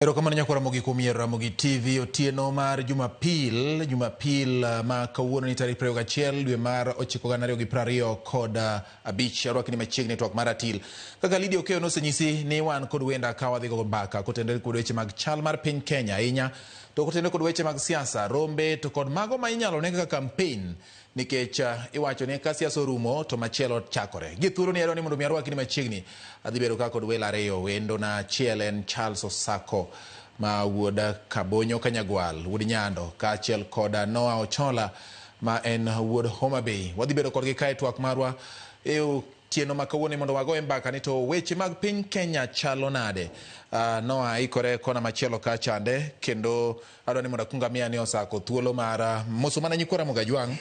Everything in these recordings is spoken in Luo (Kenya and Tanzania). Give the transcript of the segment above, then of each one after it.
Erokamano nyakwa Ramogi kuom yiero Ramogi TV otieno mar Jumapil, Jumapil ma kawuono ni tarik 21 dwe mar 9 2025. Arwakni machiegni e twak mar ratil. Kaka Lydia Okeyo nosenyisi ni wan kod wenda ka wadhi gogo mbaka kotenore kod weche mag chal mar piny Kenya ahinya to kotenore kod weche mag siasa, rombe to kod mago ma inyalo ne kaka campaign nikech iwacho ni ka siasa orumo to machielo chakore. Gi thuolo ni adwa ni mondo mi arwaki ni machiegni. Adhi bedo ka kod welo ariyo. Wendo na achiel en Charles Osako ma wuod Kabonyo Kanyagwal, wuod Nyando, kaachiel kod Noah Ochola ma en wuod Homa Bay. Wadhi bedo kodgi kae twak marwa e otieno ma kawuono mondo wagoye mbaka ni to weche mag piny Kenya chalo nade. Noah ikore kona machielo ka chande kendo adwa ni mondo akwong amiya ni Osako thuolo mar moso mana nyikwa Ramogi Ajwang'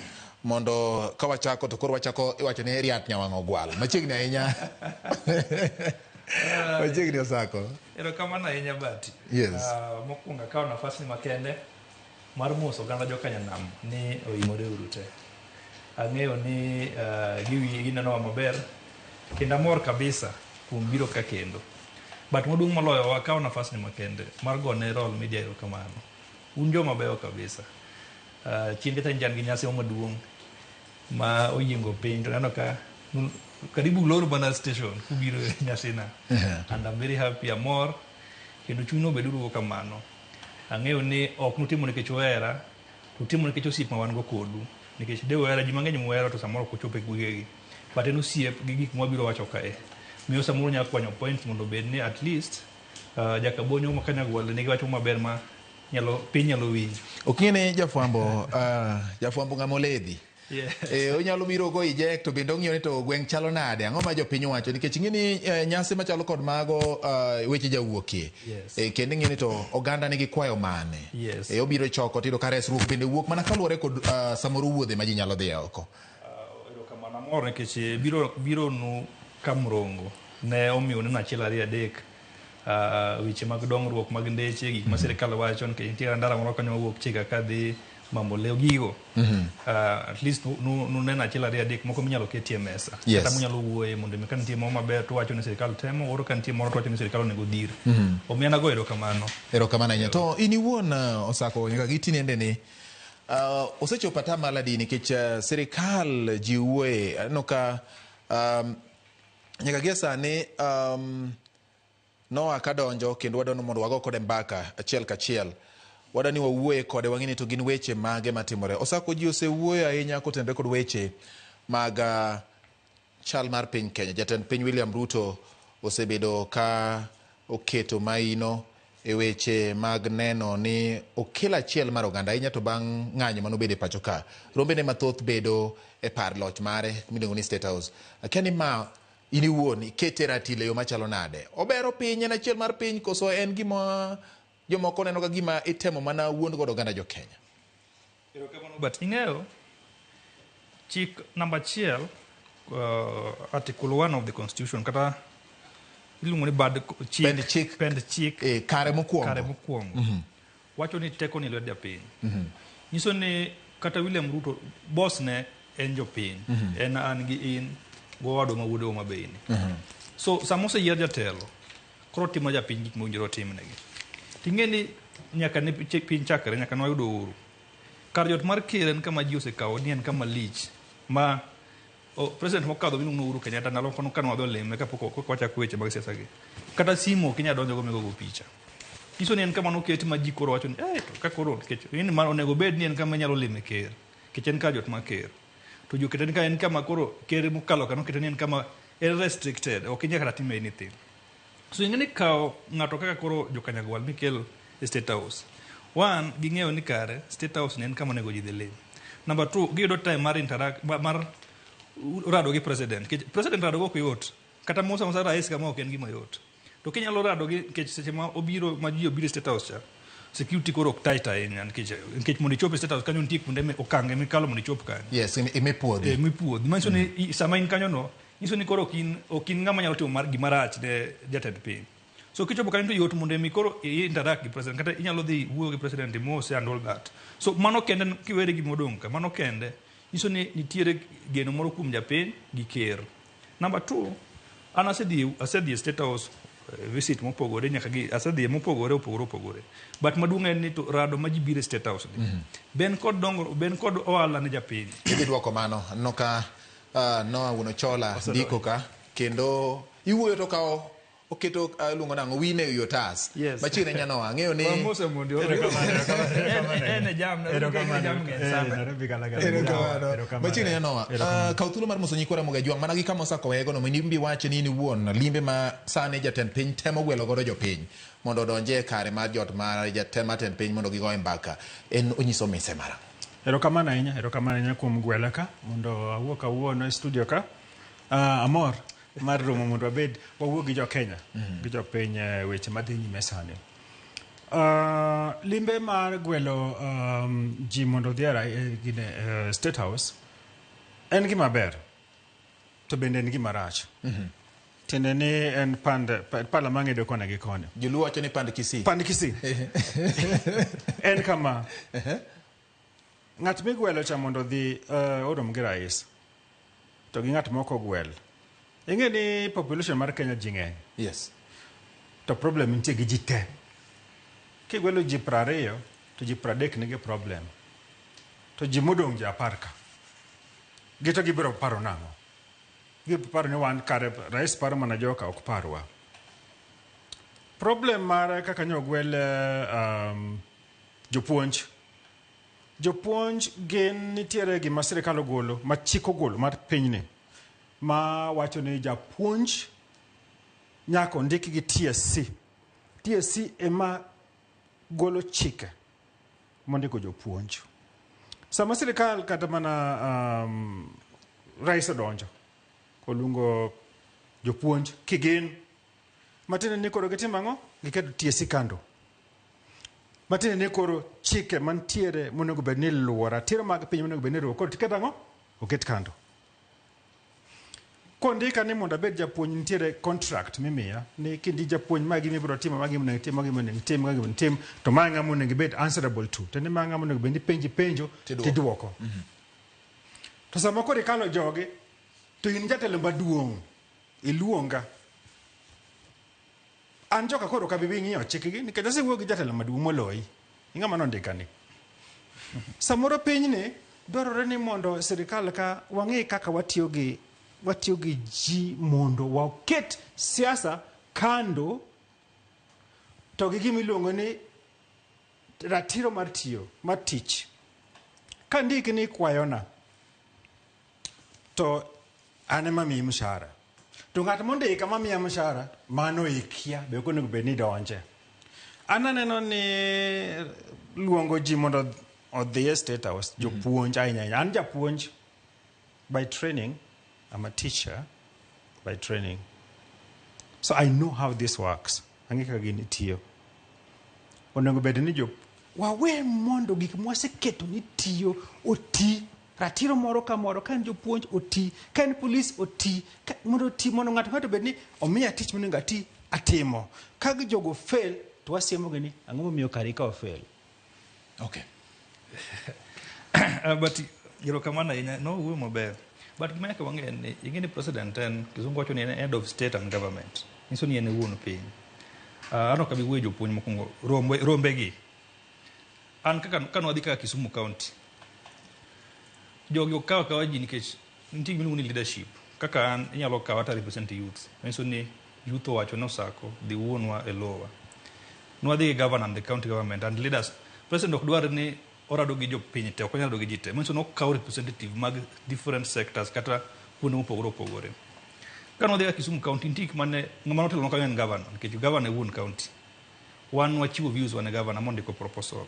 mondo ka wachako to koro wachako iwacho ni riat nyawang' ogwal machiegni ahinya machiegni Osako. Erokamano ahinya Bati. Yes. Mokwongo akawo nafas ni makende mar moso oganda jokanyanam ni oimore uru te. Ang'eyo ni ginenowa maber kendo amor kabisa kuom biro ka kendo. But maduong' moloyo wakawo nafas ni makende mar gone Royal Media erokamano. Un joma beyo kabisa. Chien kacha nyicha an gi nyasi moro maduong' ma oyiengo piny to aneno ka karibu ulor mana station kubiro e nyasina. And I'm very happy, amor kendo chunywa obeduru kamano. Ang'eyo ni ok nutimo nikech uhera, to utimo nikech osiep ma wan go kodu. Nikech de uhera, ji mang'eny muhero to samoro ok ochopo e gwengegi. But en osiep gi gik mwabiro wacho kae. Miyo samoro unyalo kwanyo points mondo obed ni at least jakabonyo ma Kanyagwal nigi wach maber ma nyalo, piny nyalo winjo. Ok ing'e ni jafwambo jafwambo ng'ama oledhi. Yes. Onyalo biro go eject to bende ong'iyo ni to gweng' chalo nade, ang'o ma jopiny wacho nikech ing'e ni nyasi machalo kod mago weche jawuokie. Yes. Kendo ing'e ni to oganda nigi kwayo mane. Yes. Obiro choko tiyudo ka resruok bende wuok mana kaluwore kod samoro wuodhe ma ji nyalo dhiye oko. Erokamano amor nikech biro nu Kamrongo ne omiyo neno achiel ariyo adek weche mag dongruok mag ndeche gik ma sirikal wacho nikech nitie ndara moro kanyo mawuok Chiga kadhi Mamboleo gigo. At least nuneno achiel ariyo adek moko minyalo ketie e mesa. Yes. Kata munyalo wuoye mondo mi ka nitie moro maber to wacho ni sirikal temo, oro ka nitie moro to wacho ni sirikal onego dhir. Omiyo an ago erokamano. Erokamano ahinya. To in iwuon Osako nyaka gi tinende ni osechopo atamalo adi nikech sirikal ji wuoye aneno ka nyaka gie sani Noah kadonjo kendo wadwaro mondo wago kode mbaka achiel kachiel. Wadwa ni wawuoye kode wang'e ni to gin weche mage matimore. Osako ji osewuoyo ahinya kotenore kod weche mag chal mar piny Kenya. Jatend piny William Ruto osebedo ka oketo maino e weche mag neno ni okel achiel mar oganda ahinya to bang' ng'anyo manobedo e pacho ka. Rombene mathoth bedo e par loch mare miluongo ni State House. Akia ni ma in iwuon ikete ratil e yo machalo nade? Obero piny, en achiel mar piny koso en gima jomoko neno ka gima itemo mana wuond godo oganda jo Kenya? Erokamano but ing'eyo chik namba achiel article 1 of the constitution kata iluongo ni bad chik, Pend chik. pend chik Kare mokwongo. Kare mokwongo. Wacho ni teko ni lwet japiny. Nyiso ni kata William Ruto boss ne en jopiny. En an gi in gowadwa ma wuod Homa Bay ni. So sama oseyier jatelo koro timo japiny gik mowinjore otimnegi. Ting'e ni nyaka ne piny chakre nyaka ne wayud uhuru. Kar jot mar ker en kama ji osekawo ni en kama lich ma president mokadho miluongo ni Uhuru Kenyatta ndalo moko kane wadhi olime kapok wachako weche mag siasa gi. Kata simu ok inyal donjogo migogo picha. Nyiso ni en kama noketi ma ji koro wacho ni eh to ka koro nikech in ma onego bed ni en kama inyalo lime ker. Nikech en kar jot mar ker. To ji okete ni ka en kama koro ker mokalo ka nokete ni en kama en restricted ok inyal kata time anything. So ing'e ni kawo ng'ato kaka koro jokanyagwal mikel e State House. One, ging'eyo ni kare State House ni en kama onego ji dhi lim. Number two, giyudo time mar interact mar rado gi president. Nikech president rado go ok yot. Kata mosa mosa rais kama ok en gima yot. To kinyalo rado gi nikech seche ma obiro ma ji obiro e State House cha, security koro ok tight ahinya nikech mondo ichop e State House kanyo nitie kuonde okange mikalo mondo ichop kanyo. Yes, imipuodhi. Mipuodhi. Manyiso ni sama in kanyo no, nyiso ni koro ok in ng'ama nyalo timo gima rach ne jatend piny. So kichopo kanyo to yot mondo mi koro i interact gi president kata inyalo dhi wuoyo gi president imose and all that. So mano kende kiwere gi modong' ka mano kende nyiso ni nitiere geno moro kuom japiny gi ker. Number two, an asedhi e State House visit mopogore nyaka gi asedhiye mopogore opogore opogore. But maduong' en ni to rado ma ji biro e State House ni. Ben kod dongruok, ben kod ohala ne japiny. Idhi duoko mano. Aneno ka Noah Wuon Ochola ndiko ka kendo iwuoyo to kawo oketo iluongo nang'o wine e wi otas. Yes. Machiegni ahinya Noah, ang'eyo ni Wamose mondi. En e jam, Nairobi jam ng'eny sana. Erokamano. Machiegni ahinya Noah. Kaw thuolo mar moso nyikwa Ramogi Ajwang' mana gi kama osako weyego no mondo in be iwache ni in iwuon limbe ma sani jatend piny temo gwelo godo jopiny mondo odonje e kare mar jot mar jatend mar tend piny mondo gigoye mbaka en onyiso mise mara. Erokamano ahinya, erokamano ahinya kuom gwela ka mondo awuo kawuono e studio ka. Amor mar romo mondo wabed wawuo gi jo Kenya gi jopiny e weche madhi nyime sani. Limbe mar gwelo ji mondo odhi e gine, State House en gima ber to bende en gima rach. Tiende ni en pand pala mang'edo koni gi koni. Joluo wacho ni pand Kisii. Pand Kisii. En kama. Ng'at migwelo cha mondo odhi orom gi rais to gi ng'at mok ogwel. Ing'e ni population mar Kenya ji ng'eny. Yes. To problem nitie gi ji te. Kigwelo ji 20 to ji 30 nigi problem. To ji modong' ji 10 ka. Gito gibiro paro nang'o? Gibiro paro ni wan kare rais paro mana joka ok parwa. Problem mar kaka nyogwel jopuonj. Jopuonj gin nitiere gima sirikal ogolo, ma chik ogolo mar pinyni, ma wacho ni japuonj nyaka ondik gi TSC. TSC ema golo chike mondiko jopuonj. Sama sirikal kata mana rais odonjo, oluongo jopuonj kigin, matiende ni koro gitimo ang'o? Giketo TSC kando. Matiende ni koro chike mantiere monego bed ni iluwo, ratiro mag piny monego bed ni iluwo, koro tiketo ang'o? Oket kando. Kondika ni mondo abed japuonj nitiere contract mimiya ni kindi japuonj ma gima ibiro timo, ma gima onego itim, ma gima onego itim, ma gima onego itim, to ma ng'ama onego ibed answerable to. Tiende ma ng'ama onego bed ni penji penjo tiduoko. To sama koro ikalo jogi, to in jatelo maduong', iluonga. An joka koro ok abi ng'iyo chikgi nikech asewuoyo gi jatelo maduong' moloyi. Ing'ama nondika ni. Samoro pinyni dwarore ni mondo sirikal ka wang'i kaka watiyo gi ji mondo waket siasa kando to gi gima iluongo ni ratiro mar tiyo, mar tich. Ka ndiki ni ikwayona, to an ema miyi mshahara. To ng'at mondika mamiya mshahara, mano ikia, be ok onego bed ni donje. An aneno ni luongo ji mondo odhi e State House, jopuonj ahinya ahinya. An japuonj by training, I'm a teacher by training. So I know how this works. Ang'e kaka gini tiyo. Onego bed ni wawe mondo gik mwaseketo ni tiyo oti. Ratiro moro ka moro, ka en jopuonj oti, ka en polis oti, mondo oti, mondo ng'ato ng'ato bed ni omiya tich monego ati, atimo. Ka jogo fail, to wasiemogi ni ang'o momiyo kari ka ofail. Okay. But erokamano ahinya, nowuoyo maber. But gima nyaka wang'e en ni, ing'e ni president en, kizungu wacho ni en head of state and government. Nyiso ni en e wuon piny. An ok abi wuoyo jopuonj mokwongo, rombegi. An kaka kane wadhi kaka Kisumu County, jogi ok kaw akawa ji nikech nitie gima iluongo ni leadership. Kaka an inyalo kawa to represent youth. Manyiso ni youth owacho ni Osako dhi wuonwa e lowa. Nwadhi gi governor and the county government and leaders. President ok dwar ni orado gi jopiny te, ok onyal rado gi ji te. Manyiso ni okawo representative mag different sectors kata kuonde mopogore opogore. Kane wadhi Kisumu County, nitie gik mane ng'ama notelo kanyo en governor, nikech governor e wuon county. Wan wachiwo views wan e governor mondiko proposal.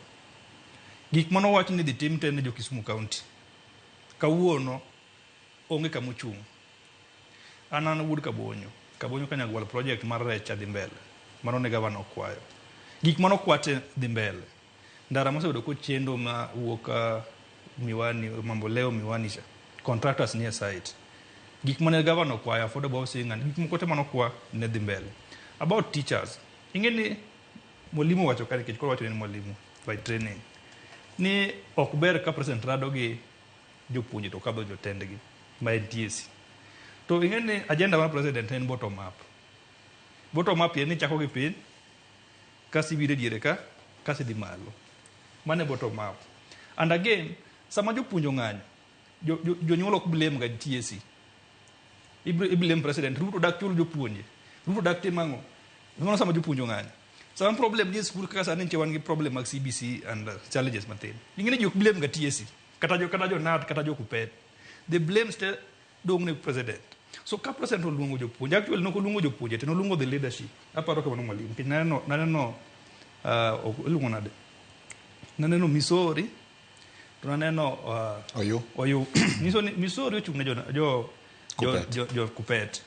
Gik mane owach ni idhi tim te ne jo Kisumu County. Kawuono onge kama ochung'. An wuod Kabonyo. Kabonyo Kanyagwal project mar rech dhi mbele. Mano ne governor okwayo. Gik mane okwa te dhi mbele. Ndara mosebedo kochendo ma wuok Miwani, Mamboleo Miwani cha. Contractors nie site. Gik mane governor okwayo affordable housing and gik moko te mane okwa ne dhi mbele. About teachers. Ing'e ni mwalimu wacho ka nikech koro wacho ni en mwalimu by training. Ni ok ber ka president rado gi jopuonje to kadho jotendgi ma en TSC. To ing'e ni agenda mar president en bottom up. Bottom up ni chako gi piny, kasi ibiro e diere ka, kasi idhi malo. Mano e bottom up. And again, sama jopuonj ong'anyo, jonyuol ok blame ga TSC. I blame president, Ruto dak chul jopuonje. Ruto dak tim ang'o? Mano sama jopuonj ong'anyo. Sama problem ni e skul kaka sani nitie wan gi problem mag CBC and challenges mathin. Ing'e ni ji ok blame ga TSC, kata jo KNUT, kata jo KUPPET. The blame still dong' ne president. So ka president oluongo jopuonj, actually nok oluongo jopuonje to noluongo the leadership. Aparo kamano mwalimu, nikech naneno iluongo nade? Naneno Misori, to naneno Oyu. Oyu. Nyiso ni Misori ochung' ne jo KUPPET. jo KUPPET.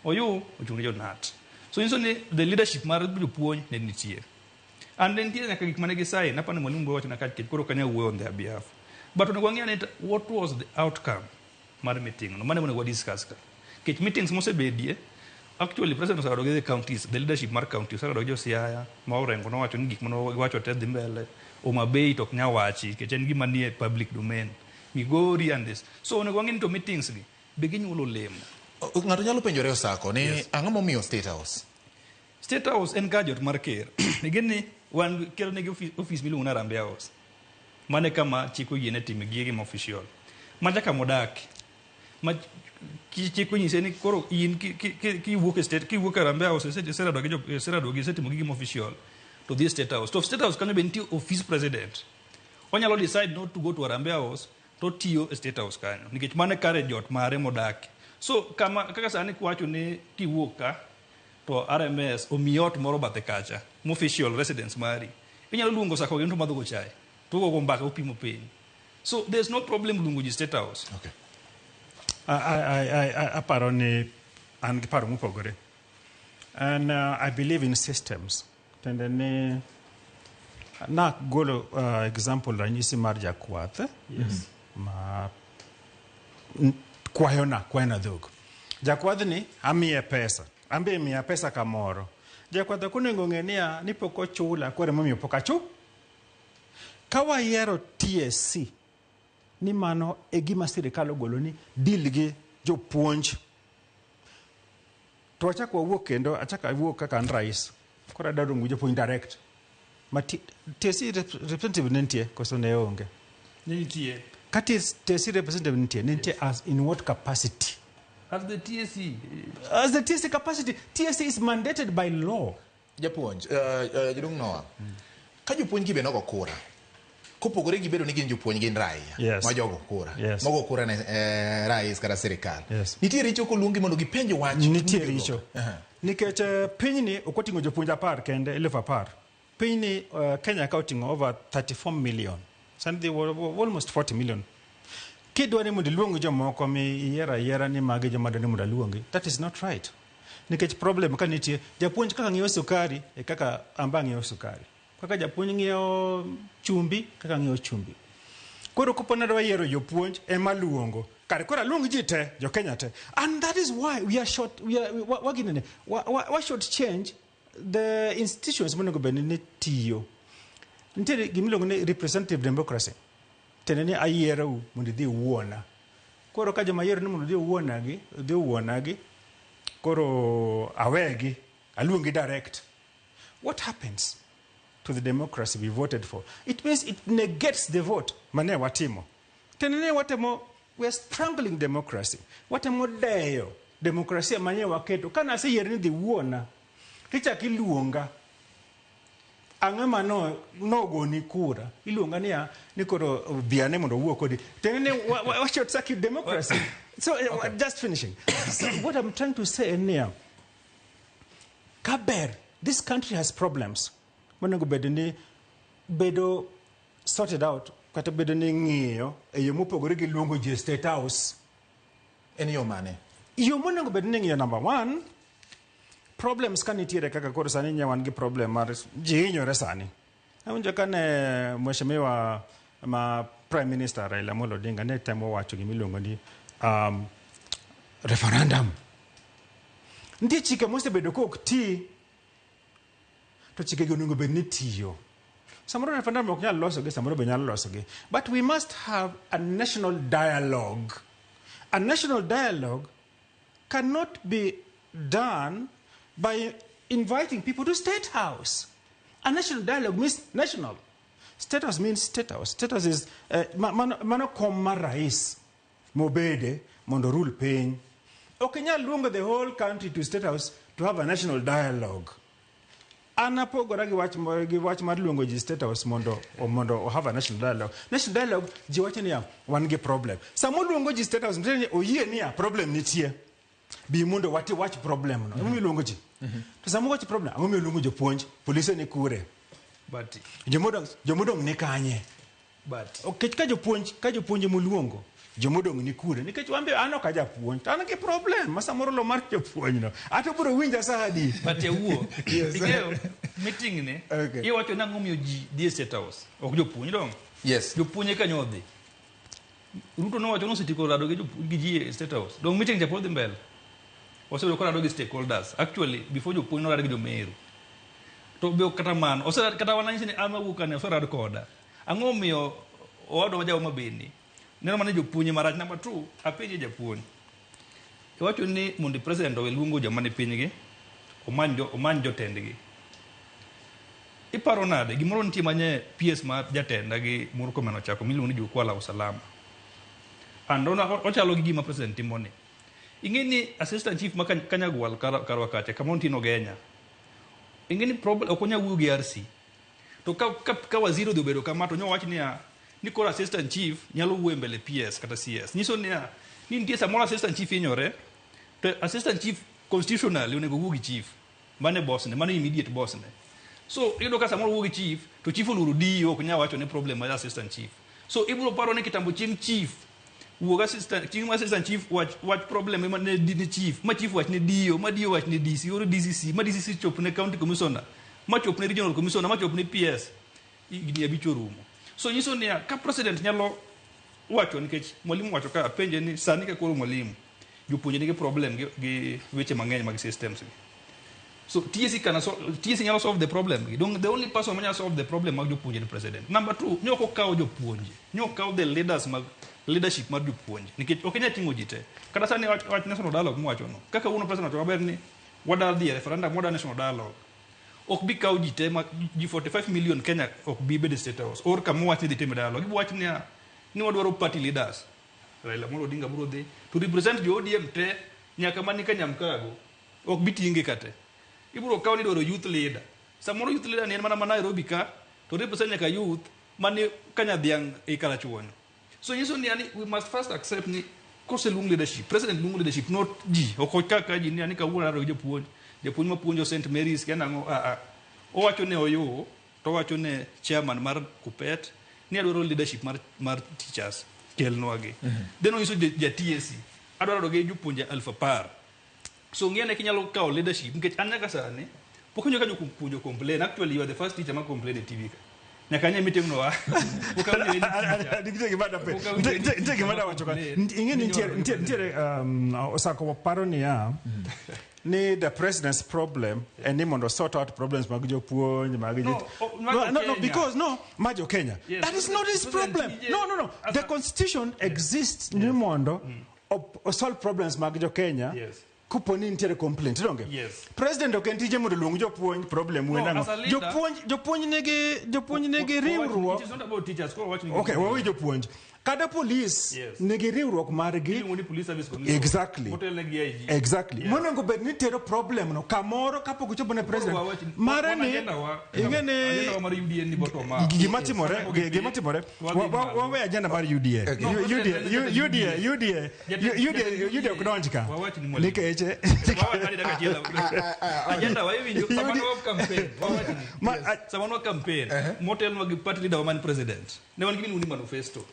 Oyu ochung' ne jo KNUT. So nyiso ni the leadership mar jopuonj ne nitie. And ne nitie nyaka gik mane gisign, apani mwalimu biro wachona ka nikech koro ok anyal wuoyo on their behalf. But onego wang'e ni what was the outcome mar meeting no. Mano ema onego wa discuss ka. Nikech meetings mosebedie, actually president oserado gi the counties, the leadership mar county oserado gi jo Siaya, ma Orengo nowacho ni gik mane giwacho te dhi mbele. Homa Bay to ok nyal wachi nikech en gima nie public domain. Migori and this. So onego wang'e ni to meetings gi be ginyuolo olemo. Ng'ato nyalo penjore Osako ni ang'o momiyo State House? State House en kar jot mar ker. Ing'e ni wan ker nigi office miluongo ni Harambee House. Mano e kama chik oyiene timo gige ma official. Macha kama odake. Ma chik onyise ni koro in kiwuok e state kiwuok e Harambee House iserado gi iserado gi isetimo gigi ma official to dhi e State House. To State House kanyo be nitie office president. Onyalo decide not to go to Harambee House to tiyo e State House kanyo nikech mano e kar jot mare modake. So kama kaka sani kwacho ni kiwuok ka to RMS omiyi ot moro bathe kacha mo official residence mari inyalo luongo sako gi to madho go chai to ugo go mbaka upimo piny so there's no problem luongo ji State House. Okay. Aparo ni an gi paro mopogore. And I believe in systems. Tiende ni nagolo example ranyisi mar jakwath ma kwayona dhok. Jakwadhni amiye pesa, an be imiya pesa kamoro. Jakwath ok onego ng'e niya ni pok ochula koro emomiyo pok achu. Ka wayiero TSC ni mano e gima sirikal ogolo ni deal gi jopuonj to wachak wawuok kendo achak awuok kaka an rais koro adwa romo gi jopuonj direct ma TSC representative ne nitie koso ne onge? Ne nitie. Ka TSC representative nitie, ne nitie as in what capacity? As the TSC. As the TSC capacity. TSC is mandated by law. Japuonj, jaduong' Noah, ka jopuonj gi be nogo kura, kopogore gi bedo ni gin jopuonj gin raia ma jogo kura, mogo kura ne rais kata sirikal. Nitie richo koluongi mondo gipenj wach. Nitie richo. Nikech pinyni ok oting'o jopuonj 10 kende, 10,000. Pinyni Kenya ka oting'o over 34 million. Sani dhi almost 40 million. Kidwa ni mondo iluong jomoko mi iyiero ayiera ni magi joma dwa ni mondo aluongi, that is not right. Nikech problem ka nitie, japuonj kaka ng'iewo sukari e kaka an be ang'iewo sukari. Kaka japuonj ng'iewo chumbi, kaka ng'iewo chumbi. Koro kopo ni adwa yiero jopuonj ema luongo. Kare koro aluong ji te, jo Kenya te. And that is why we are short, we are, wa, wa, ginene, wa, wa, wa short change the institutions monego bed ni tiyo. Nitiere gimiluongo ni representative democracy. Tiende ni ayierou mondo idhi iwuona. Koro ka joma ayiero ni mondo odhi owuonagi, odhi owuonagi, koro awegi, aluongi direct. What happens to the democracy we voted for? It means it negates the vote mane watimo. Tiende ni watemo, we are strangling democracy. Watemo deyo demokrasia mane waketo. Ka naseyiero ni dhi wuona, tichak iluonga. Ang'ama no nogoni kura iluonga niya ni koro biane mondo owuo kodi tiende ni wa short circuit democracy. So okay. Just finishing, so what I'm trying to say en niya kaber this country has problems monego bed ni bedo sorted out kata bedo ni ng'iyo e yo mopogore gi luongo ji e State House. En yo mane? Yo monego bed ni ng'iyo, number one, problems ka nitiere kaka koro sani nya wan gi problem mar ji hinyore sani. Awinjo ka ne mheshimiwa ma Prime Minister Raila Amolo Odinga ne temo wacho gimiluongo ni referendum. Nitie chike mosebedo ka ok ti to chikegi onego bed ni tiyo. Samoro referendum ok nyal losogi, samoro be nyalo losogi, but we must have a national dialogue. A national dialogue cannot be done by inviting people to State House. A national dialogue means national. State House means State House. State House is mano kom mar rais mobede mondo rule piny. Ok inyal luongo the whole country to State House to have a national dialogue. An apogora gi wach mar luongo ji State House mondo have a national dialogue. National dialogue, ji wacho niya, wan gi problem. Sama oluongo ji State House, nitie ni oyie niya, problem nitie. Bi mondo wati wach problem no. Emomiyo iluongo ji. To sama wach problem, ang'o miyo iluongo jopuonj? Polise ni kure? But Jomodong' ni kanye? But Okech ka jopuonj moluongo, jomodong' ni kure? Nikech wan be an ok ajapuonj, to an gi problem ma samoro lo mar jopuonj no. Ato biro winja sa adi? But yawuo, Yes. ing'eyo meeting ni, Okay. iwacho ni ang'o miyo ji dhi e State House? Ok jopuonj dong'? Yes. Jopuonj eka nyo dhi. Ruto nowacho ni osetieko rado gi ji e State House. Dong' meeting cha pod dhi mbele. Osebedo korado gi stakeholders. Actually, before jopuonj norado gi jomeru. To be ok kata mano, oserad kata wan anyisi ni an mawuok kane oserad koda. Ang'o miyo owadwa ma ja Homa Bay ni neno mana jopuonj marach. Number 2, apenje japuonj. Iwacho ni mondo president owe luongo joma ni pinygi, omany jotendgi. Iparo nade gimoro nitie manye PS mar jatenda gi Murkomen ochako miluongo ni Jukwaa la Usalama. And ochalo gi gima president timo ni. Ing'e ni assistant chief ma Kanyagwal karwa kacha kama nitie Ogenya. Ing'e ni problem ok onyal wuoyo gi RC. To ka waziri odhi obedo kama to nyowach niya ni koro assistant chief nyalo wuoyo mbele PS kata CS. Nyiso niya ni nitie samoro assistant chief hinyore to assistant chief constitutionally onego wuo gi chief. Mane boss ne, mano immediate boss ne. So iyudo ka samoro wuo gi chief to chief oluoro DO ok nyal wacho ne problem mar assistant chief. So ibiro paro ni kitambo chieng' chief wuog assistant chieng' assistant chief wach problem ema ne chief, ma chief wach ne DO, ma DO wach ne DC, oro DCC, ma DCC chop ne county commissioner, ma chop ne regional commissioner, ma chop ne PS. Higni abich orumo. So nyiso niya ka president nyalo wacho nikech mwalimu wacho ka apenje ni sani ka koro mwalimu jopuonje nigi problem gi weche mang'eny mag systems gi. So TSC can TSC nyalo solve the problem gi. Dong the only person manyalo solve the problem mag jopuonje ni president. Number 2, nyok okawo jopuonje. Nyok okawo the leaders mag leadership mar jopuonje. Nikech ok inyal ting'o ji te. Kata sani wach national dialogue mwacho no. Kaka wuono president wacho maber ni wadar dhi e referendum, wadar national dialogue. Ok bi kawo ji te ma ji 45 million Kenya ok bi bedo e State House. Or kama wach ni dhi time dialogue. Gibo wach niya ni wadwaro party leaders. Raila Amolo Odinga biro dhi to represent jo ODM te nyaka mani Kanyamkago. Ok bi tinge kate. Ibiro kawo ni idwaro youth leader. Samoro youth leader ni en mana ma Nairobi ka to represent nyaka youth mani Kanyadhiang' e Karachuonyo. So nyiso ni yani we must first accept ni koseluong leadership, president luongo leadership not ji. Ok okaka ji ni yani kawuono arado gi japuonj, japuonj mapuonjo St Mary's kia nang'o a a. Owacho ne Oyoo to owacho ne chairman mar Kuppet ni adwaro leadership mar teachers kelnwagi. Then onyiso ja TSC adwaro rado gi jopuonje 10,000. So ng'e ne kinyalo kawo leadership nikech an nyaka sani pok awinjo ka jopuonj complain. Actually you are the first teacher ma complain e TV ka. Nyaka anye meeting no wa. Pok awinjo any teacher. Nitie gima da pe. Pok awinjo any Nitie gima da teacher wacho ka. ma Ing'e ni complain. nitiere Osako paro niya ni the president's problem en ni mondo sort out problems mag jopuonj mag No, oh, mag No, no, no, Kenya. because no, ma jo Kenya. Yes. That is not his President problem. TJ No, no, no. The constitution exists ni mondo solve problems mag jo Kenya. Yes. Kopo ni nitiere complaint, donge? Yes. President ok en tije mondo oluong jopuonj problem No, wen ang'o? as a leader- Jopuonj nigi riwruok. It is not about teachers. Koro wach ni Okay, wawe jopuonj. Kata police Yes. nigi riwruok margi. Iluongo ni police service commission. Exactly. Motelne gi IG. Exactly. Yes. Monego bed ni tero problem no kamoro kapok ochopo ne president. Koro wawach- Mare wan ni agenda wa- ing'e ni agenda wa mar UDA ni bottom up. gima timore, gima timore. Wadhi malo. Wawe agenda mar UDA. No, UDA, president, UDA, UDA, UDA, UDA ok donj ka. Wawach ni mwalimu. Nikech Wawach ni dakika achiel. Agenda wa iwinjo sama ne wa campaign. Wawach ni. Sama ne wa campaign, motelnwa gi party leader wa man president. Ne wan gi gimiluongo ni manifesto.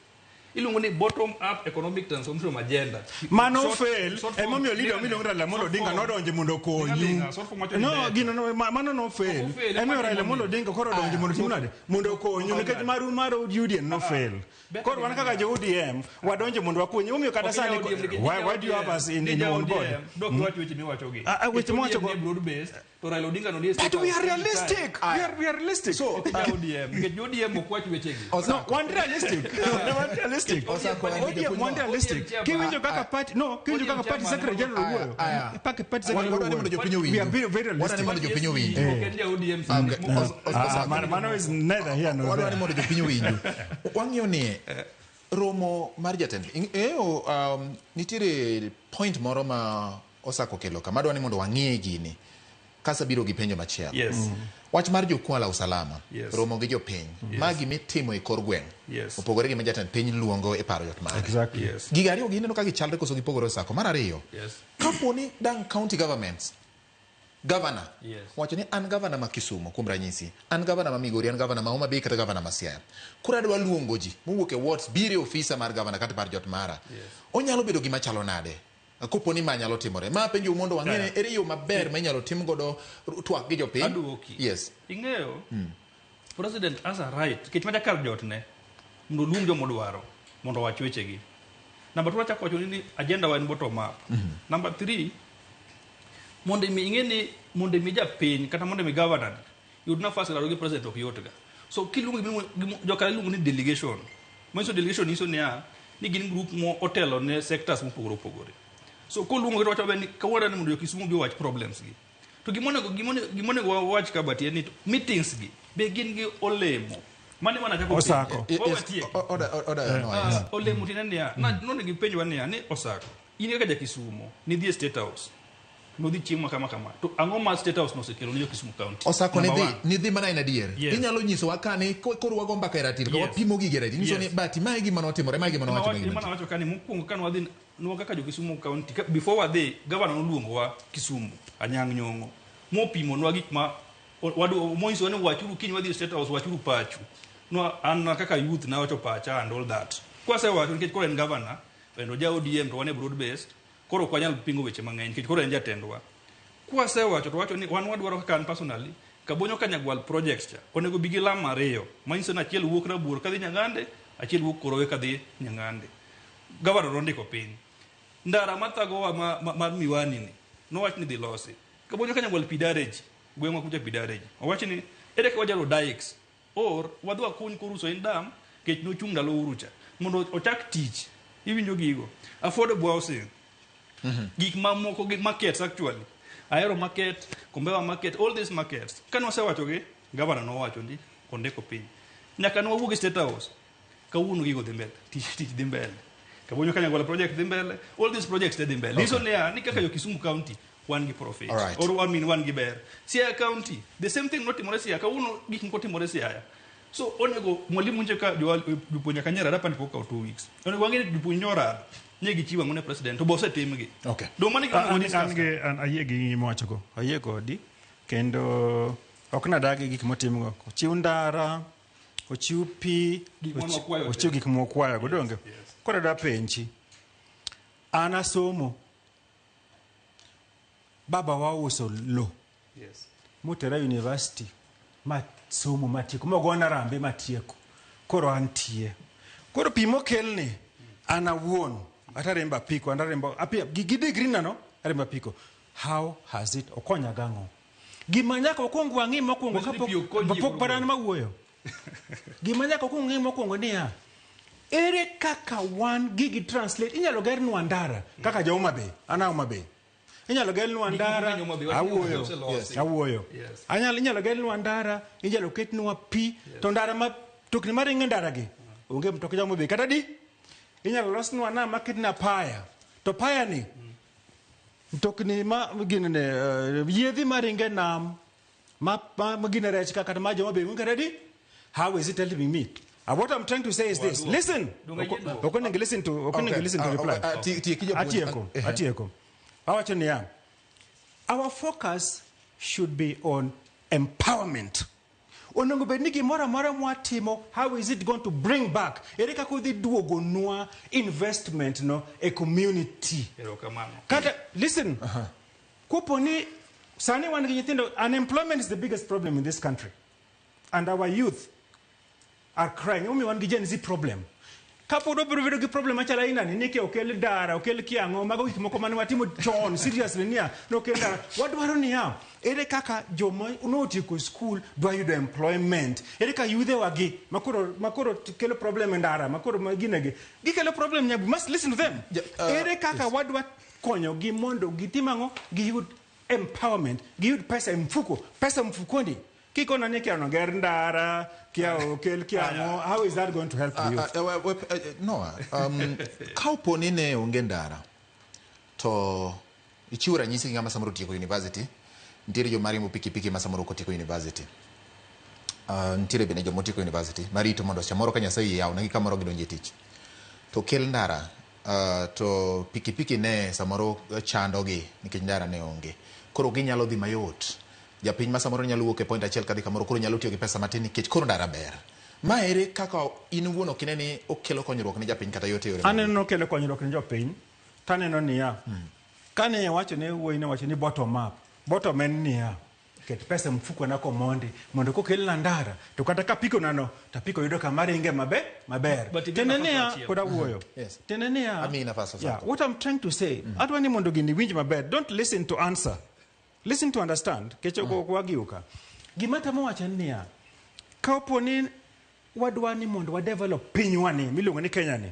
Iluongo ni bottom up economic transformation agenda. Mano Short fail, form- emomiyo leader miluongo Raila Amolo short Odinga form. nodonjo mondo okonyu. Linga, short form wacho ni No, better. gino no, mano no fail. Ok ofail, Emomiyo ema Raila Amolo timo Odinga koro odonjo mondo otim nade? Mondo okonyu nikech maru mar UDA no fail. Better Koro wan kaka jo ODM wadonjo mondo wakonyu. Emomiyo kata Ok sani inyal ODM nikech why do you have us in on board? Dok iwach weche miwachogi. Weche miwacho go- ODM ni broad based, to Raila Odinga no nie But we are realistic. We are realistic. So, Ok inyal ODM nikech ODM ok wach wechegi. No, wan realistic. Wan realistic. realistic. Osako en ODM japuonj wan no. realistic. ODM chairman. Kiwinjo kaka party no, kiwinjo ODM kaka party chairman. secretary general Aya, wuoyo. aya. Party secretary Wadwa ni mondo jopiny wuoyo. We are owinju. very very Wadwa ni realistic. mondo jopiny owinju. Ok en ja ODM. Okay. Ah, mano is neither here nor Wadwa ni there. mondo jopiny owinju. Wang'iyo ni romo mar jatend ing'eyo nitiere point moro ma Osako kelo ka madwa ni mondo wang'iye gini kasabiro gi penjo machielo. Yes. Wach mar jukwaa la usalama Yes. romo gi jopiny ma gimitimo e kor gweng' Yes. opogore gi ma jatend piny luongo e paro yot mare. Exactly. Yes. Gigo ariyo gi ineno ka gichalre koso gipogore Osako. Mar ariyo, Yes. kapo ni dang county governments governor Yes. wacho ni an governor ma Kisumu kuom ranyisi an governor ma Migori an governor ma Homa Bay kata governor ma Siaya koro adwa luongo ji mowuok e wards biro e ofisa mar governor kata par jot mara onyalo bedo gima chalo nade kopo ni ma nyalo timore ma penjo mondo wang'e ni ere yo maber ma inyalo tim godo twak gi jopiny Aduoki. yes Ing'eyo, president has a right, nikech macha kar jotne, mondo oluong joma odwaro mondo owach wechegi. Number two, achako wacho ni agenda wa en bottom up. Number three, mondo mi ing'e ni mondo mi japiny kata mondo mi governor yud nafas e laro gi president ok yot ga. So kiluongo joka iluongo ni delegation. Manyiso delegation nyiso niya ni gin group mo otelo ne sectors mopogore opogore. So koluongo gi to wacho ni kawuono ni mondo jo Kisumu bi owach problems gi. To gimonego wawach ka but en ni meetings gi be gin gi olemo. Mano ema nachako Osako. penjo. Yes, Wawatieki. oda no, yes. Ah, olemo tiende niya nonego ipenjwa niya ni Osako in kaka ja Kisumo nidhi e State House nodhi chieng' ma kama kama to ang'o ma State House nosekelo ne jo Kisumu County? Osako Number nidhi one. nidhi mana en adier Yes. inyalo nyisowa ka ni koro wago mbaka e ratil ka Yes. wapimo gigi e ratil nyiso ni Yes. bati mae gima notimore mae gima nowacho mae gima Ema nawacho ka ni mokwongo ka nwadhi nwa kaka jo Kisumu County before wadhi governor noluongowa Kisumu Anyang' Nyong'o mopimonwa gik ma monyisowa ni wachuru kiny wadhi e State House wachuru pachu nwa an kaka youth nawacho pacha and all that kwasewacho nikech koro en governor en ja ODM to wan e broad based koro ok wanyal pingo weche mang'eny nikech koro en jatendwa kwasewacho to wacho ni wan wadwaro kaka an personally Kabonyo Kanyagwal project cha onego bi gi lam ariyo manyiso ni achiel wuok Rabuor kadhi Nyang'ande achiel wuok Korowe kadhi Nyang'ande governor nondiko piny ndara mathagowa mar Miwani ni nowach ni dhi losi Kabonyo Kanyagwal Pidareji gweng'wa kucha Pidareji owach ni ere kaka wajalo dikes or wadhi wakuny koruso in dam kech nochung' ndalo Uhuru cha mondo ochak tich iwinjo gigo affordable housing gik mamoko gi markets actually ahero market Kombewa market all these markets kane wasewacho gi governor nowacho ni ondiko piny nyaka ne wawuog e State House kawuono gigo dhi mbele tich dhi mbele Kabonyo Kanyagwal project dhi mbele all these projects te dhi mbele nyiso niya ni kaka jo Kisumu County wan gi profit Alright. or I mean wan gi ber Siaya County the same thing notimore Siaya kawuono gik moko timore Siaya so onego mwalimu nje ka jopuonj nyaka nyera rapa ni pok okawo 2 weeks onego wang'e ni jopuonj nyorado nye gichiwo ang'o ne president to bo osetimgi Okay. dong mano e gima onego An wadiscuss an gi an ayie gi gima iwachogo ayie kodi kendo ok nadagi gik motimgo ochiw ndara ochiw pi Gik mane wakwayo te. ochiw gik mwakwayogo donge koro adwa penji an asomo baba wauso lo Yes. motera university ma somo matieko mogona rambe matieko koro antie koro pi mokelni an awuon atarembo apiko an arembo gi degree na no arembo apiko how has it okonya gang'o gima nyaka wakwong wang'i mokwongo Manyiso ni kapok pi ok konyi e pok kor pod an gweng'. mawuoyo gima nyaka wakwong ng'i mokwongo niya ere kaka wan gigi translate inyalo gernwa ndara kaka jo Homa Bay an a Homa Bay inyalo gernwa Gik ndara mang'eny Homa Bay, wach ni Homa Bay awuoyo oselosi. awuoyo Yes. Anyalo inyalo gernwa ndara inyalo ketnwa pi to ndara ma tokni maringo e ndara gi onge mtoka ja Homa Bay kata di inyalo losnwa nam maketna paya to paya ni mtokni ma ginene yiedhi maringo e nam ma gine rech ka kata ma jo Homa Bay onge kata di how is it helping me what I'm trying to say is this listen Donge ayie duoko? ok onego listen to ok onego Okay. listen to reply Tieki japuonj. atieko atieko awacho niya our focus should be on empowerment onego bed ni gimoro amora mwatimo how is it going to bring back ere kaka odhi duogonwa investment no e community Erokamano. kata listen kopo ni sani wan gi nyithindo unemployment is the biggest problem in this country and our youth are crying omiyo wan gi Gen Z problem Kapod wabiro bedo gi problem machalo aina ni, ni kia okel ndara, okel kia ang'o, mago gik moko mane watimo chon, seriously niya, nokel ndara. Wadwaro niya, ere kaka joma notieko school dwa yudo employment? Ere kaka yudhe wagi makoro kelo problem e ndara, makoro ginegi. Gikelo problem nyabu, must listen to them. Ere kaka wadwa konyogi mondo gitim ang'o? Giyud empowerment, giyud pesa e mfuko, pesa mfukoni. Kikona ni kia noger ndara, kia okel kia ang'o, how is that going to help the youth? Noah, ka opo ni ne onge ndara to ichiwo ranyisi gi ng'ama samoro otieko university, nitiere joma riembo pikipiki ma samoro ok otieko university. Nitiere bende joma otieko university marito mondo samoro ka Nyasaye oyawonegi kamoro gidonje tich. To kel ndara to pikipiki ne samoro chandogi nikech ndara ne onge. Koro ginyalo dhi mayot. Japiny ma samoro nyalo wuok e point achiel kadhi kamoro koro nyalo tiyo gi pesa matin nikech koro ndara ber. Ma ere kaka in iwuon ok ine ni okelo konyruok ne japiny kata yot e yore mag Aneno nokelo konyruok ne jopiny, taneno niya, kane wacho ne wuoyi ne wacho ni bottom up, bottom en niya, ket pesa e mfuko na komondi mondo kokelna ndara to kata kapiko nano to apiko yudo kama ringe maber. But imiyo Tiende nafas niya, achiel. pod awuoyo. Yes. Tiende niya, Amiyi nafas, yeah, Osako. what I'm trying to say, adwa ni mondo gini winj maber, don't listen to answer. Listen to understand. Kech ok wagiuka. Gima temo wacho en niya, ka opo ni wadwa ni mondo wa develop pinywa ni miluongo ni Kenya ni,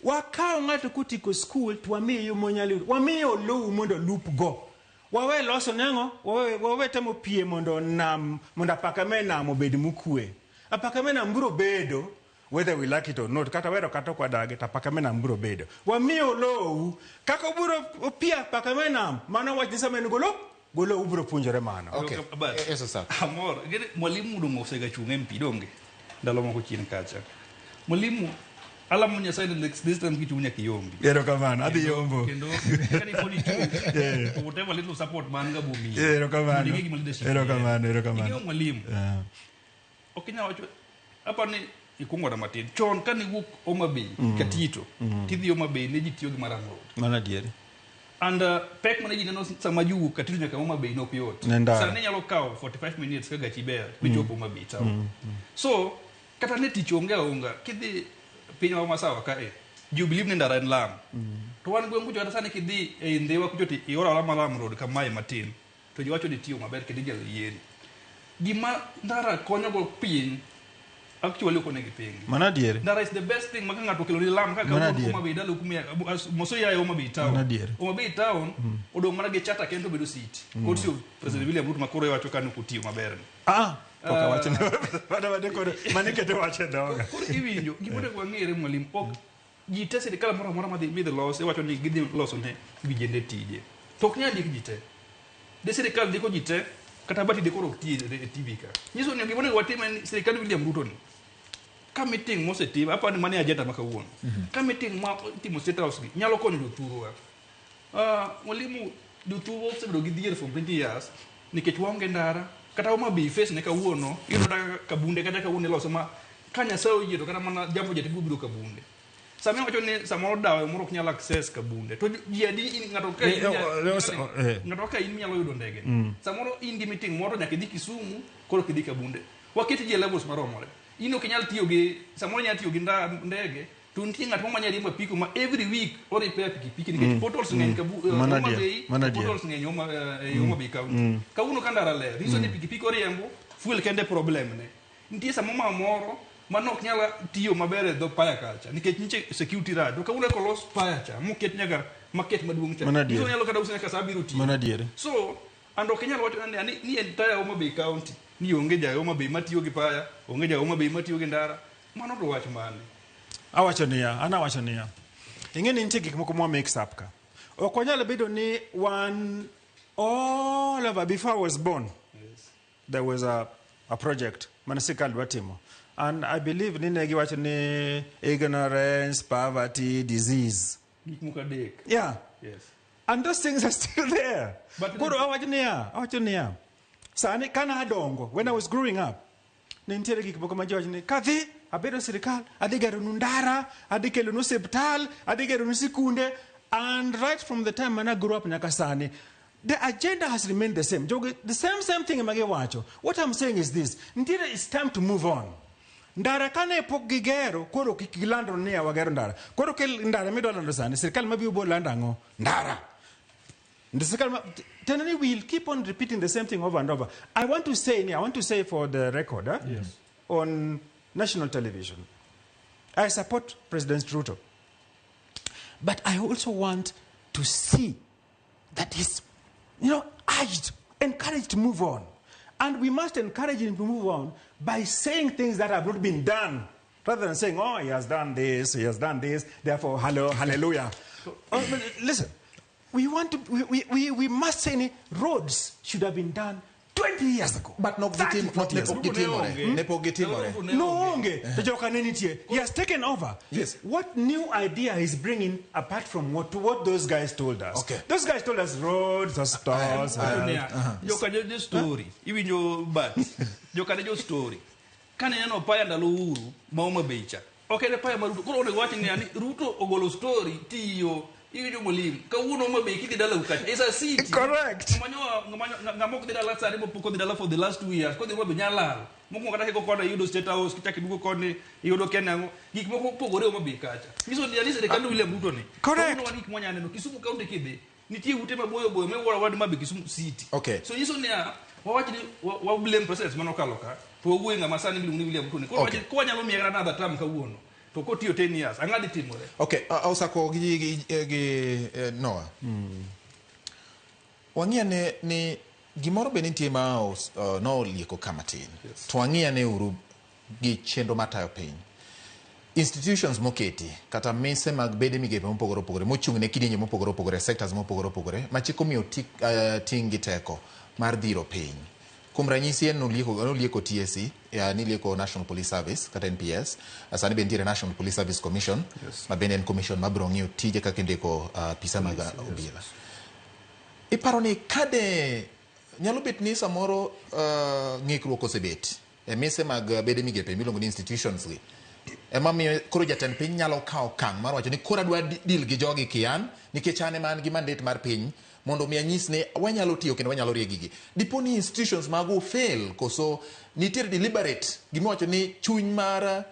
wakaw ng'ato kotieko school to wamiye yo monyalo yudo, wamiye olowu mondo olup go. Wawe loso ne ang'o? Wawe temo pie mondo nam, mondo apaka me nam obed mokwe. Apaka me nam biro bedo whether we like it or not, kata wero kata ok wadagi, to apaka me nam biro bedo. Wamiye olowu, kaka obiro pie apaka me nam, mano wach ni sama en golo, golo ubiro puonjore mano. Okay. But, Yes, Osako. Amor, gini, mwalimu dong osega chung' MP donge ndalo moko chien kacha. Mwalimu alamo Nyasaye ni this time kichung' nyaka iyombi. Erokamano, adhi yombo. Kendo kani pod ichung', to whatever little support man ga bomiyi. Erokamano. Mondo ing'e gima leadership Erokamano, en. erokamano. Ing'eyo mwalimu, ok inyal wacho apa ni ikungo na matin. Chon kane iwuok Homa Bay, Katito, tidhi Homa Bay ne ji tiyo gi Maram Road. Mano adieri. And pek mane ji neno sama ji wuok Katito nyaka Homa Bay ne ok yot. Ne ndara. Sani inyalo kawo 45 minutes ka gachi ber michopo Homa Bay town. So kata ne tich onge aonga kidhi piny wa masawa ka e ji believe ni ndara en lam. To wan gweng' kucho kata sani kidhi e Ndhiwa kucho to ioro aora malam road kamae matin to ji wacho ni tiyo maber kendo inyalo yieri. Gima ndara konyogo piny actually ok onego ipingi. Mano adieri. Ndara is the best thing ma ka ng'ato okelo ni lam kaka Mano wuok adier. Homa Bay dalo kumia moso ya Homa Bay town. Mano adier. Homa Bay town odong' mana gi chata kendo bedo city. Courtesy of President William Ruto makoro iwacho ka nok otiyo maber ni. Ah, pok awacho ne. Mano mane koro mane keto wach e dhoga. Koro iwinjo gima onego wang'ere mwalimu ok ji te sirikal moro amora madhi midhi los iwacho ni gidhi loso ne vijende tije. To ok nyal ndik ji te. De sirikal ndiko ji te kata bati de koro ok ti e TV ka. Nyiso ni gima onego watim en ni sirikal William Ruto ni ka meeting mosetim aparo ni mano e agenda ma kawuono. Ka meeting ma itimo State House gi nyalo konyo jothurwa. Mwalimu jothurwa osebedo gi dhier for 20 years nikech waonge ndara kata Homa Bay face ne kawuono iyudo kata Kabunde kata kawuono iloso ma ka Nyasaye oyie to kata mana Jambo Jet biro biro Kabunde. Sama iwacho ni samoro dawa moro ok nyal access Kabunde to ji adi in ng'ato ka in ng'ato ka in minyalo yudo ndege. Samoro in gi meeting moro nyaka idhi Kisumu koro kidhi Kabunde. Waket ji e levels maromore. In ok inyal tiyo gi samoro inyalo tiyo gi ndege to nitie ng'at moro manyalo riembo apiko ma every week o repair pikipiki nikech potholes ng'eny Mano Homa adier, Bay, mano adier. potholes ng'eny Homa Bay County. Kawuono ka ndara ler, nyiso ni pikipiki oriembo, fuel kende problem ne. Nitie samo mama moro mane ok nyal tiyo maber e dho paya kacha nikech nitie security rach. To kawuono kolos paya cha moket nyaka market maduong' cha. Mano adier. Nyiso ni nyalo kata uso nyaka sa abiriyo otieno. Mano adier. So and ok inyal wacho ni entire Homa Bay County ni onge ja Homa Bay matiyo gi paya, onge ja Homa Bay matiyo gi ndara. Mano to wach mane? Awacho niya, an awacho niya. Ing'e ni nitie gik moko mwa mix up ka. Ok wanyal bedo ni wan all over before I was born. There was a project mane sirkal dwa timo. And I believe ni ne giwacho ni ignorance, poverty, disease. Gik moko adek. Yeah. Yes. And those things are still there. But Koro awacho niya, sani kana adongo, when I was growing up, ne nitiere gik moko ma ji wacho ni kadhi abedo sirikal, adhi geronu ndara, adhi kelonu osiptal, adhi geronu sikunde. And right from the time when I grew up nyaka sani, the agenda has remained the same. Jogi, the same thing ema giwacho. What I'm saying is this, nitiere it's time to move on. Ndara kane pok gigero, koro kik gilando ni wagero ndara. Koro kel ndara midwa lando sani, sirikal mabiro bo lando ang'o? Ndara. The sirikal ma, tenoni we'll keep on repeating the same thing over and over. I want to say, I want to say for the record, eh, Yes. on national television, I support President Ruto. But I also want to see that he's, urged, encouraged to move on. And we must encourage him to move on by saying things that have not been done, rather than saying, oh, he has done this, he has done this, therefore, hello, hallelujah. Oh, but listen, we want to, we must say roads should have been done 20 years ago. But nok 30, gitim- 40 ne years pok ago. gitimore. Ne pok gitimore. No onge. To joka ne nitie. He has taken over. Yes. What new idea he's bringing apart from what those guys told us? Okay. Those guys told us roads, hospitals. Joka jo story iwinjo but joka ne jo story kane neno paya ndalo Uhuru ma Homa Bay cha ok en paya ma Ruto koro onego wach niya ni Ruto ogolo story tiyo iwinjo mwalimu kawuono Homa Bay kidhi dalau kacha is a city. Correct. Ng'ama ok dhi dala sani mopok odhi dala for the last 2 years kodhi Homa Bay nyalo lal. Mokwongo kata kiko koni iyudo State House, kichako iduogo koni iyudo kia nang'o, gik moko opogore Homa Bay kacha nyiso ni sirikand William Ruto ni Correct. kawuono wan gik mwanya neno Kisumu County kidhi nitie ute maboyo boyo miwuoro wad mabe Kisumu City. Okay. So nyiso niya wawach ni wa blame president manokalo ka to wawuoye ng'ama sani miluongo ni William Ruto ni koro Okay. wach ka wanyalo miye kata another term kawuono to kotiyo 10 years ang'o dhi timore? Okay, osako gi Noah. Wang'iya ne ni gimoro be nitie ma nolieko ka matin. Yes. To wang'iya ne uru gi chenro matayo piny. Institutions moketi kata mise mag bede migepe mopogore opogore mochung' ne kidienje mopogore opogore, sectors mopogore opogore ma chik omiyo ting' gi teko mar dhiro piny. Kuom ranyisi en nolieko TSC, ya, nilieko National Police Service kata NPS, sani be nitiere National Police Service Commission. Yes. Ma bende en commission mabiro ng'iyo tije kaka indiko pisa mag obila. Iparo ni kade nyalo bet ni samoro ng'ikruok osebet e mise mag bede migepe miluongo ni institutions gi ema miyo koro jatend piny nyalo kawo okang' mar wacho ni koro adwa deal gi jogi kian nikech an ema an gi mandate mar piny mondo mi anyis ni wanyalo tiyo kendo wanyalo rie gigi. Dipo ni institutions mago fail koso nitiere deliberate gimiwacho ni chuny mar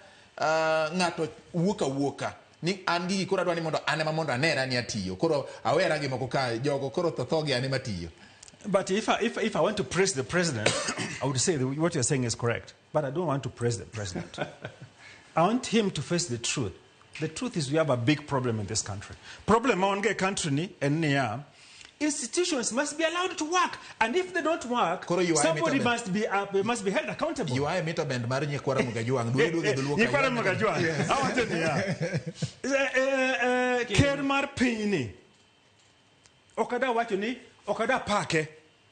ng'ato wuok awuoka ni an gigi koro adwa ni mondo an ema mondo anera ni atiyo koro awera gi moko ka jogo koro tho gi an ema tiyo. But if I want to praise the president, I would say that what you're saying is correct. But I don't want to praise the president. I want him to face the truth. The truth is we have a big problem in this country. Problem on country ni en niya, institutions must be allowed to work. And if they don't work, Koro you are somebody mita must be held accountable. You are a meter band mar nyikwara Mugajuang. Duogo duogo dholuo ka. Nyikwara Mugajuang. Awacho niya. Ker mar pinyni ok ada wacho ni ok ada pake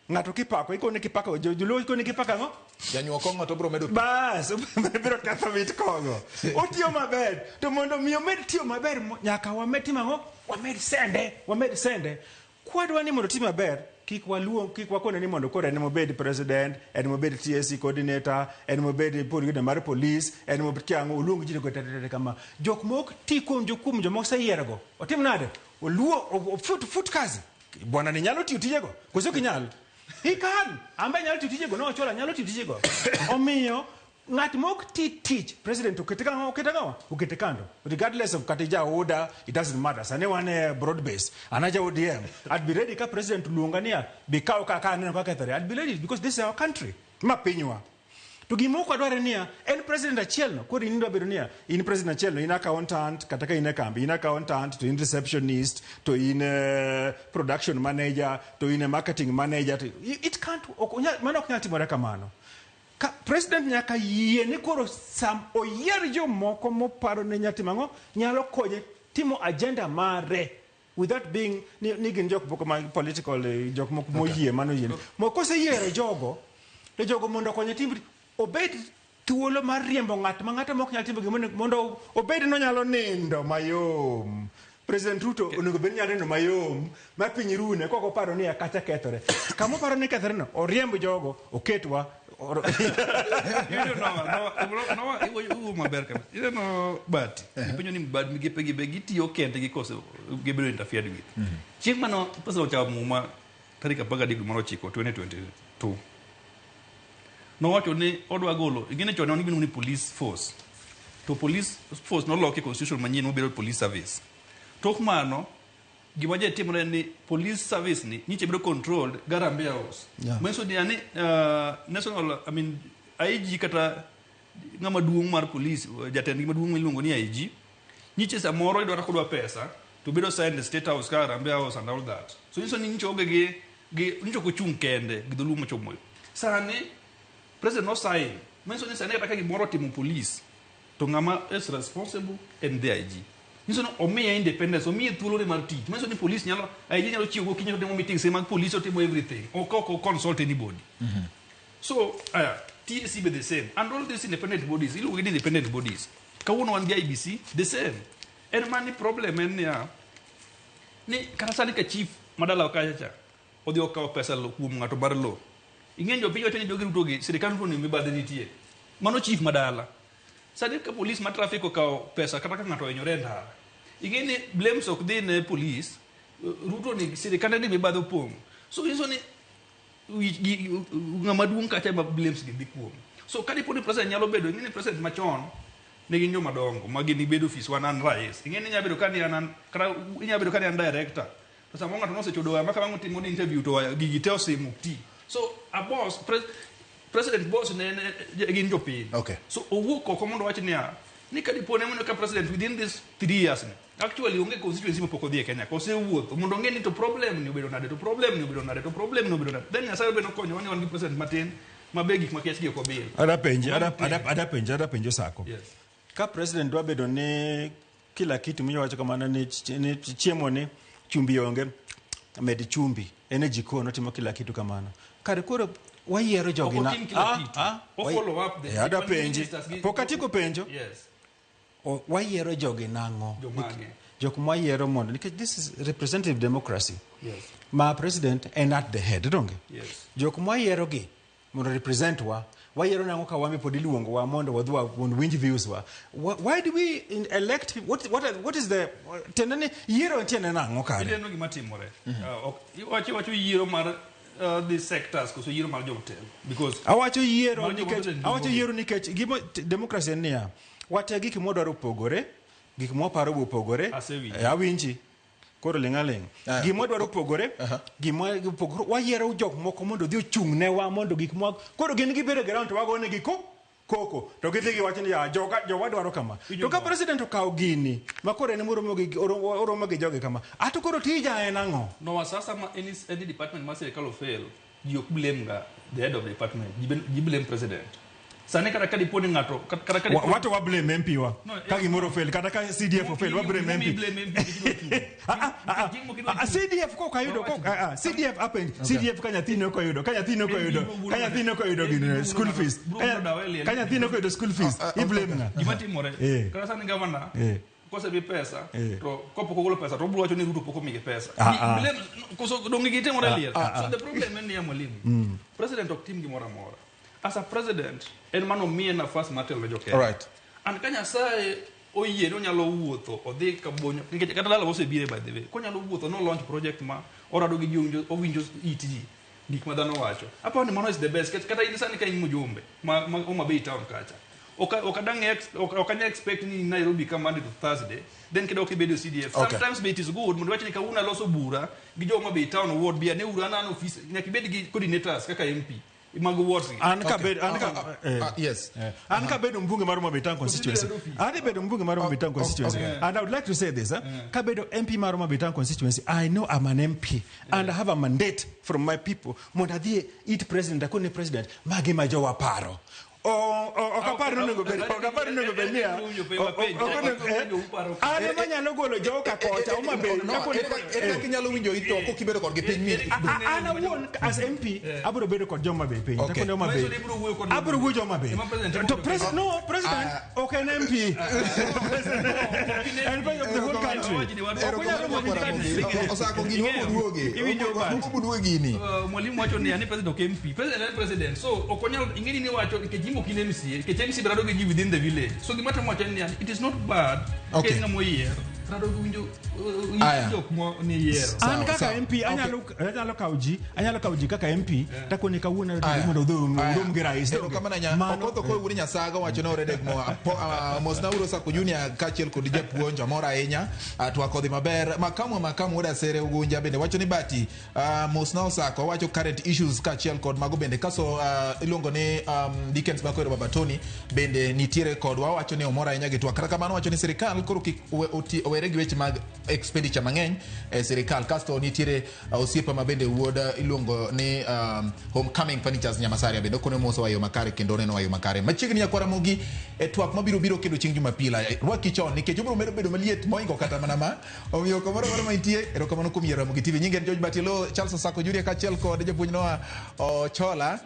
ng'ato kipako ikone kipako joluo ikone kipako ang'o? Janyuok kong'o to biro medo pi. Bas, biro ketho mit kong'o. Otiyo maber to mondo mi omed tiyo maber nyaka wamed timo ang'o? Wamed sende, wamed sende. Kwadwa ni mondo oti maber kik waluong kik wakone ni mondo koro en mobed president, en mobed TSC coordinator, en mobed coordinator mar police, en mobed kiang'o oluong ji go tete kama jok mok ti kuom jokuom joma oseyiergo otim nade oluo ofut fut kazi bwana ni nyalo tiyo tijego koso ok inyal. He can. Ambe nyalo tiyo tijego, no Ochola nyalo tiyo tijego. Omiyo ng'at mok ti tich president okete kang'o okete kang'o okete kando regardless of kata ja UDA, it doesn't matter. Sani wan e broad base an aja ODM. I'd be ready ka president luonga niya bi kaw kaka aneno kaka kethore. I'd be ready because this is our country, ma pinywa. To gima ok wadwar en niya en president achiel no koro in idwa bedo niya in president achiel no in accountant kata ka in e kambi in accountant to in receptionist to in production manager to in a marketing manager to, it can't ok mano ok nyal timore kamano. Ka president nyaka yie ni koro sam oyier jomoko moparo ni nyalo timo ang'o nyalo konye timo agenda mare without being ni gin jok moko ma political jok moko moyie mano yie mo koseyiero jogo to jogo mondo okonye tim obed thuolo mar riembo ng'at ma ng'ato mok nyal timo gima mondo obed nonyalo nindo mayom. President Ruto onego bed ni nyalo nindo mayom ma piny rune kok oparo ni kacha kethore kama oparo ni kethore no oriemb jogo oketwa Yudo Noah, iwuoyo maber kabisa. Ineno but ipenjo ni bad migepe gi be gitiyo kendgi koso gibedo interfered with. Chieng' mano president ochamo muma tarik 13 dwe mar 9 2022. Nowacho ni odwa golo, ing'e chon ne wan gi gimiluongo ni police force. To police force noloki e constitution manyien mobedo police service. Tok mano, gima je timore en ni police service ni nyiche bedo controlled gi Harambee House. Manyiso ni yani national, I mean, IG kata ng'ama duong' mar police, jatendgi maduong' miluongo ni IG, nyiche samoro idwaro kodwa pesa to bedo signed e State House ka Harambee House and all that. So nyiso ni nyiche onge gi nyiche ok ochung' kende gi dholuo mochomo yo. Sani president no sign, manyiso ni sani kata ka gimoro otimo police to ng'ama is responsible en the IG. Nyiso ni omiye independence, omiye thuolo ne mar tich. Manyiso ni police nyalo, IG nyalo chiew gokinyi to timo meetings mag police, otimo everything. Ok consult anybody. So, TSC be the same. And all these independent bodies, iluongo ni independent bodies. Kawuono wan gi IEBC, the same. En mani problem en niya, ni kata sani ka chief madalawa kacha cha, odhi okawo pesa lo kuom ng'ato mar lo. Ing'e jopiny wacho ni jogi Ruto gi, sirikal Ruto ni mibadhi nitie. Mano chief madala. Sani ka police ma traffic okawo pesa kata ka ng'ato ohinyore e ndara. Ing'e ni blames ok dhi ne police, Ruto ni sirikande ni mibadhi opong'. So nyiso ni ng'ama duong' kacha ema blames gi dhi kuome. So ka dipo ni president nyalo bedo, ing'e ni president machon ne gin joma dongo ma gin gibedo ofis wan an rais. Ing'e ni inyalo bedo ka ni an kata inyalo bedo ka ni an director. To samoro ng'ato nosechodo waya ma ka wang' otimo ni interview to waya gigi te osimo ti. So a boss president boss ne gin jopiny. So owuok oko mondo owach niya ni ka dipo ne mondo ka president within this 3 years ni actually onge constituency mapok odhi e Kenya ka osewuotho mondo ong'e ni to problem ni obedo nade to problem ni obedo nade to problem ni obedo nade. Then Nyasaye be nokonyowa ni wan gi president matin ma be gik makiach gi ok obil. Ada penji, ada penjo Sako. Yes. Ka president dwa bedo ni kila kitu miwacho kamano ni chiemo ni chumbi onge, med chumbi. En e jikon otimo kila kitu kamano. Kare koro wayiero jogi Ok na otim kila kitu. O follow up the Ada penji. ministers Pok atieko penjo. Yes. Wayiero jogi nang'o? Jomage? Jok mwayiero mondo nikech this is representative democracy. Yes. Ma president en at the head, donge? Yes. Jok mwayiero gi mondo represent wa, wayiero nang'o ka wan be pod iluongo wa mondo wadhi mondo winj views wa. Why do we elect people? What is the tiende ni yiero tiende nang'o kare? Ineno gima timore. Iwacho yiero mar the sectors koso yiero mar jotelo because Awacho yiero Mar nikech joma awacho yiero nikech gima democracy en niya, wate gik mwadwaro opogore, gik mwaparo be opogore. Asewinjo. Awinji. Koro ling' aling'. Gima wadwaro opogore, gima opogore, wayiero jok moko mondo odhi ochung' ne wa mondo gik mwa koro gin gibedo e ground to wagonegi koko to gidhi giwacho ni ya joga jowa dwaro kama. To ka president okawo gini ma koro en moromo gi oromo gi jogi kama, ato koro tija en ang'o? No sasa ma any department ma sirikal ofail, ji ok blame ga the head of the department, ji blame president. Sani kata ka dipo ni ng'ato kata ka dipo Wato wa blame MP wa. No, Ka gimoro fail kata ka CDF ofail wa blame MP. Blame MP nikech idwa chung'. Ah, Nikech gik moko idwa chung'. CDF kok ayudo kok CDF apenj CDF ka nyathini ok oyudo ka nyathini ok oyudo ka nyathini ok oyudo gini school fees ka nyathini ok oyudo school fees i blame ng'a? Gima timore kata sani governor kosemi pesa to kopok ogolo pesa to obiro wacho ni Ruto pok omigi pesa. Blame koso donge gitimore liel. So the problem en niya mwalimu. President ok tim gimoro amora. As a president en mano miye nafas mar telo ne jo Kenya. And ka Nyasaye oyie ni onyalo wuotho odhi kabonyo nikech kata dala osebire by the way konyalo wuotho no launch project ma orado gi ji owinjo it ji gik ma dhano wacho. Aparo ni mano is the best kata in sani ka in mjumbe ma Homa Bay town kacha. Ok anyal expect ni Nairobi ka Monday to Thursday then kidok ibedo CDF. Sometimes it is good mondo wach ni kawuono aloso bura gi jo Homa Bay town ward bi ane uru an an office nyaka ibed gi coordinators kaka MP mag wards gi. An ka bedo an ka Yes. An ka bedo mbunge mar Homa Bay Town constituency. An bedo mbunge mar Homa Bay Town constituency. And I would like to say this, ka bedo MP mar Homa Bay Town constituency, I know I'm an MP and I have a mandate from my people mondo adhi it president akone president magi ma jowa paro. Ok apar ni onego bed ok apar ni onego bed niya an ema nyalo golo joka kocha Homa Bay No, ere kaka inyalo winjo it to kok ibedo kodgi piny mi An awuon as MP abiro bedo kod joma Bay piny. Takone Homa Bay. Manyiso ni ibiro wuoyo kod Abiro wuoyo joma Bay. Ema president To president no president ok en MP. En president of the whole country. Ok onyal romo gi country. Osako gini waboduoge. Iwinjo but. Waboduoge gini. Mwalimu wacho ni ani president ok MP. President en president. So ok onyal ing'eni ni wacho nikech jimbo ok in MCA, nikech MCA be rado gi ji within the village. So gima temo wacho en ni it is not bad ka en ng'ama oyier. Radogi winjo Aya. jok mo ni yiero. Sawa, An kaka sawa. MP anyalo anyalo kawo ji, anyalo kawo ji kaka MP takone kawuono Aya. mondo udhi Aya. urom gi rais. Erokamano ahinya. Mano- Okoth Okoye wuod Nyasaga wacho ni oredek mo mosna uru Osako Junior kaachiel kod japuonj amor ahinya. Twak odhi maber. Makamu Makamu wuod Asere Ugunja bende wacho ni Bati mosna Osako wacho current issues kaachiel kod mago bende kaso iluongo ni Dickens Makwero Baba Tony bende nitiere kodwa wacho ni omor ahinya gi twak. Kata kamano wacho ni sirikal koro kik owere gi weche mag expenditure mang'eny e sirikal. Kasto nitiere osiepa ma bende wuod iluongo ni Homecoming Furnitures Nyamasaria bende okone moso wa yo makare kendo oneno wa yo makare. Machiegni nyakwara Ramogi e twak mabiro biro kendo chieng' Jumapil. Rwaki chon nikech obiro medo bedo maliet moingo kata mana ma. Omiyo kamoro amora ma intie, erokamano kuom yiero Ramogi TV. Nyinge en George Batilo, Charles Osako Junior kaachiel kod japuonj Noah Ochola.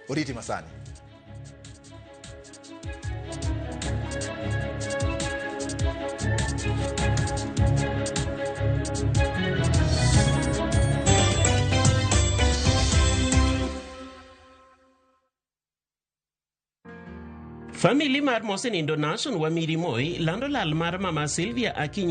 Oriti masani. Famili mar mosenindo Nason Wamiri Moi lando lal mar mama Sylvia Akinyi.